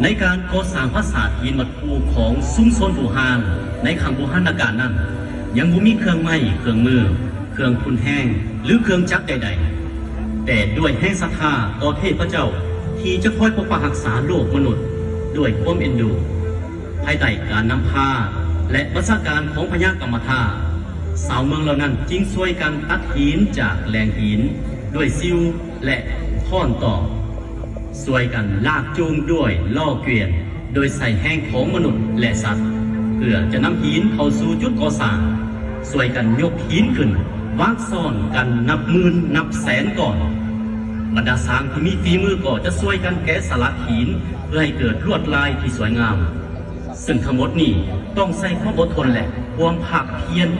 ໃນການກໍ່ສ້າງປາສາດຫີນວັດພູຂອງຊຸມຊົນບູຮານໃນຄັ້ງບູຮານນະການນັ້ນ ຍັງບໍ່ມີເຄື່ອງໄມ້ເຄື່ອງມື, ເຄື່ອງຮຸນແຮງ ຫຼື ເຄື່ອງຈັກໃດໆ, ແຕ່ດ້ວຍແຮງສັດທາຕໍ່ເທບພະເຈົ້າທີ່ຈະຄອຍປົກປັກຮັກສາໂລກມະນຸດດ້ວຍຄວາມເອັນດູ, ພາຍໃຕ້ການນຳພາ ແລະ ບັນຊາການຂອງພະຍາກຳມະທາ, ຊາວເມືອງເຫຼົ່ານັ້ນຈຶ່ງຊ່ວຍກັນຕັດຫີນຈາກແຫຼ່ງຫີນດ້ວຍຊິວ ແລະ ຄ້ອນຕອກ, ຊ່ວຍກັນລາກຈູງດ້ວຍລໍ້ເກວຽນ ໂດຍໃຊ້ແຮງຂອງມະນຸດ ແລະ ສັດ ເພື່ອຈະນຳຫີນເຂົ້າສູ່ຈຸດກໍ່ສ້າງ, ຊ່ວຍກັນຍົກຫີນຂຶ້ນວາງຊ້ອນກັນນັບໝື່ນນັບແສນກ້ອນ. ບັນດາຊ່າງທີ່ມີຝີມືກໍຈະຊ່ວຍກັນແກະສະຫຼັກຫີນເພື່ອໃຫ້ເກີດລວດລາຍທີ່ສວຍງາມ. ຊຶ່ງທັງໝົດນີ້ຕ້ອງໃຊ້ຄວາມອົດທົນ ແລະ ຄວາມພາກພຽນ